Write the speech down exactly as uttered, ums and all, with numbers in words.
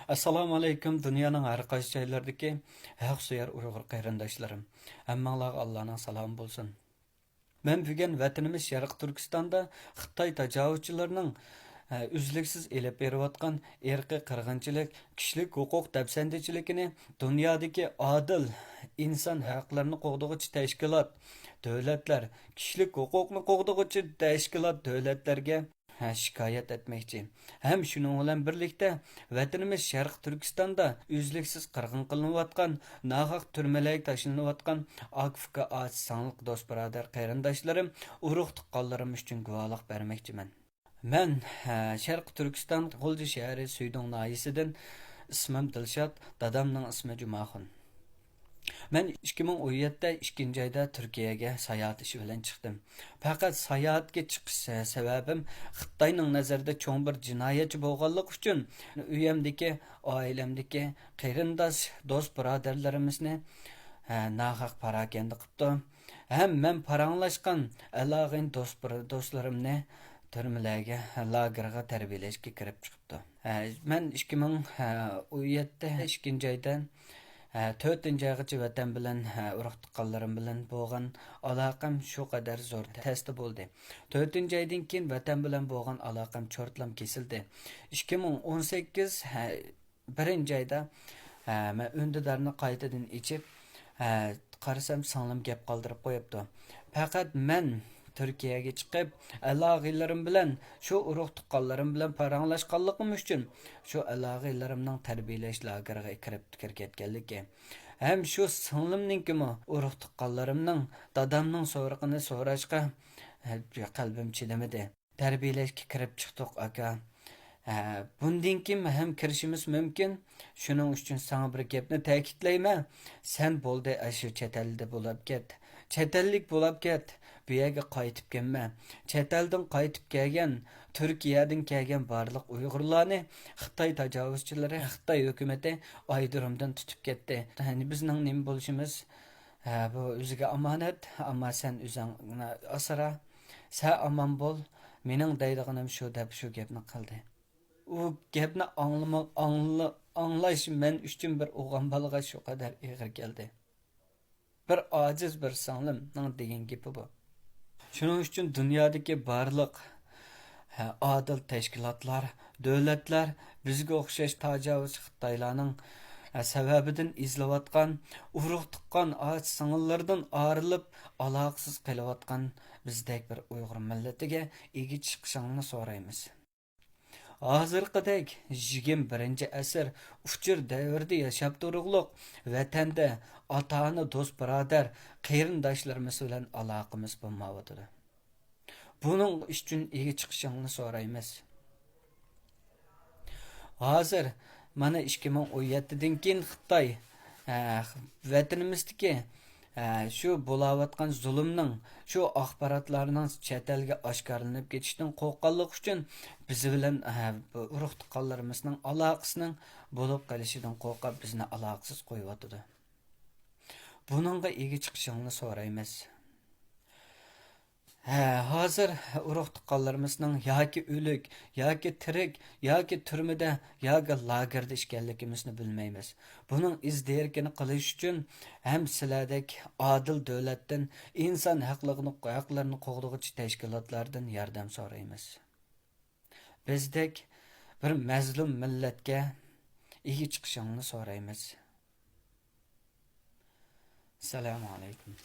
ئەسسالامۇ ئەلەيكۇم، دۇنيانىڭ ھەر قايسى جايلىرىدىكى ھەق سۆيەر ئۇيغۇر قېرىنداشلىرىم. ھەممىڭلارغا ئاللانىڭ سالامى بولسۇن. مەن بۈگۈن ۋەتىنىمىز شەرقىي تۈركىستاندا خىتاي تاجاۋۇزچىلىرىنىڭ، ئە، ئۈزلۈكسىز ئېلىپ بېرىۋاتقان ئىرقىي قىرغىنچىلىق، كىشىلىك ھوقۇق دەپسەندىچىلىكىنى دۇنيادىكى ئادىل ئىنسان ھەقلىرىنى قوغدىغۇچى تەشكىلات، دۆلەتلەر، كىشىلىك ھوقۇقنى قوغدىغۇچى تەشكىلات، دۆلەتلەرگە ھە، شىكايەت ئەتمەكچى. ھەم شۇنىڭ بىلەن بىرلىكتە، ۋەتىنىمىز شەرقىي تۈركىستاندا ئۈزلۈكسىز قىرغىن قىلىنىۋاتقان، ناھەق تۈرمىلەرگە تاشلىنىۋاتقان ئاكا-ئۇكا، ئاچا-سىڭىل، دوست-بۇرادەر، قېرىنداشلىرىم، ئۇرۇق-تۇغقانلىرىم ئۈچۈن گۇۋاھلىق بەرمەكچىمەن. مەن، ھە، شەرقىي تۈركىستان غۇلجا شەھىرى سۈيدۈڭ ناھىيەسىدىن، ئىسمىم دىلشات، دادامنىڭ ئىسمى جۇماخۇن. مەن ئىككى مىڭ ئون يەتتە ئىككىنچى ئايدا تۈركىيەگە ساياھەت ئىشى بىلەن چىقتىم. پەقەت ساياھەتكە چىقىش سە-، سەۋەبىم خىتاينىڭ نەزىرىدە چوڭ بىر جىنايەتچى بولغانلىقى ئۈچۈن ئۆيۈمدىكى، ئائىلەمدىكى قېرىنداش، دوست-بۇرادەرلىرىمىزنى، ھە، ناھەق پاراكەندە قىپتۇ. ھەم مەن پاراڭلاشقان ئالاقىدار دوست-، دوستلىرىمنى تۈرمىلەرگە، لاگېرغا تەربىيەلەشكە كىرىپ چىقىپتۇ. ھە، مەن ئىككى مىڭ ئون يەتتە ئىككىنچى ئايدىن، ھە، تۆتىنچى ئايغىچە ۋەتەن بىلەن، ھە، ئۇرۇق-تۇغقانلىرىم بىلەن بولغان ئالاقەم شۇ قەدەر زور تەستە بولدى. تۆتىنچى ئايدىن كېيىن ۋەتەن بىلەن بولغان ئالاقەم چورتلام كېسىلدى. ئىككى مىڭ ئون سەككىز، ھە، بىرىنچى ئايدا، ھە، مەن ئۈندىدارنى قايتىدىن ئېچىپ، ھە، قارىسام، سىڭلىم گەپ قالدۇرۇپ قويۇپتۇ. پەقەت مەن تۈركىيەگە چىقىپ، ئالاقىلىرىم بىلەن، شۇ ئۇرۇق-تۇغقانلىرىم بىلەن پاراڭلاشقانلىقىم ئۈچۈن، شۇ ئالاقىلىرىمنىڭ تەربىيەلەش لاگېرىغا كىرىپ، كىرىپ كەتكەنلىكى ھەم شۇ سىڭلىمنىڭكىمۇ ئۇرۇق-تۇغقانلىرىمنىڭ، دادامنىڭ سورىقىنى سوراشقا، ھە، قەلبىم چىدىمىدى. تەربىيەلەشكە كىرىپ چىقتۇق، ئاكا. ھە، بۇندىن كېيىن ھەم كىرىشىمىز مۇمكىن. شۇنىڭ ئۈچۈن ساڭا بىر گەپنى تەكىتلەيمەن. سەن بولدى، ئاشۇ چەت ئەلدە بولاپ كەت. چەت ئەللىك بولاپ كەت. بۇ يەرگە قايتىپ كەلمە. چەت ئەلدىن قايتىپ كەلگەن، تۈركىيەدىن كەلگەن بارلىق ئۇيغۇرلارنى خىتاي تاجاۋۇزچىلىرى، خىتاي ھۆكۈمىتى ئايرودرومدىن تۇتۇپ كەتتى. يەنى بىزنىڭ نېمە بولۇشىمىز، ھە، بۇ ئۆزىگە ئامانەت، ئەمما سەن ئۆزۈڭنى ئاسرا. سەن ئامان بول، مېنىڭ دەيدىغىنىم شۇ، دەپ شۇ گەپنى قىلدى. ئۇ گەپنى ئاڭلىما-، ئاڭلا-، ئاڭلاش مەن ئۈچۈن بىر ئوغۇل بالىغا شۇ قەدەر ئېغىر كەلدى. بىر ئاجىز بىر سىڭلىمنىڭ دېگەن گېپى بۇ. شۇنىڭ ئۈچۈن دۇنيادىكى بارلىق، ھە، ئادىل تەشكىلاتلار، دۆلەتلەر بىزگە ئوخشاش تاجاۋۇزچى خىتايلارنىڭ، ھە، سەۋەبىدىن ئېزىلىۋاتقان ئۇرۇق-تۇغقان، ئاچا-سىڭىللىرىدىن ئايرىلىپ، ئالاقىسىز قېلىۋاتقان بىزدەك بىر ئۇيغۇر مىللىتىگە ئىگە چىقىشىڭلارنى سورايمىز. ھازىرقىدەك يىگىرمە بىرىنچى ئەسىر ئۇچۇر دەۋرىدە ياشاپ تۇرۇقلۇق ۋەتەندە ئاتا-ئانا، دوست-بۇرادەر، قېرىنداشلىرىمىز بىلەن ئالاقىمىز بولمايۋاتىدۇ. بۇنىڭ ئۈچۈن ئىگە چىقىشىڭلارنى سورايمىز. ھازىر مانا ئىككى مىڭ ئون يەتتىدىن كېيىن خىتاي، ھە، ۋەتىنىمىزدىكى، ھە، شۇ بولاۋاتقان زۇلۇمنىڭ، شۇ ئاخباراتلارنىڭ چەت ئەلگە ئاشكارىلىنىپ كېتىشىدىن قورققانلىقى ئۈچۈن بىز بىلەن، ھە، بۇ ئۇرۇق-تۇغقانلىرىمىزنىڭ ئالاقىسىنىڭ بولۇپ قېلىشىدىن قورقۇپ بىزنى ئالاقىسىز قويۇۋاتىدۇ. بۇنىڭغا ئىگە چىقىشىڭلارنى سورايمىز. ھە، ھازىر ئۇرۇق-تۇغقانلىرىمىزنىڭ ياكى ئۆلۈك، ياكى تىرىك، ياكى تۈرمىدە، ياكى لاگېردا ئىكەنلىكىمىزنى بىلمەيمىز. بۇنىڭ ئىز دېرىكىنى قىلىش ئۈچۈن ھەم سىلەردەك ئادىل دۆلەتتىن، ئىنسان ھەقلىقىنى، ھەقلىرىنى قوغدىغۇچى تەشكىلاتلاردىن ياردەم سورايمىز. بىزدەك بىر مەزلۇم مىللەتكە ئىگە چىقىشىڭلارنى سورايمىز. ئەسسالامۇ ئەلەيكۇم.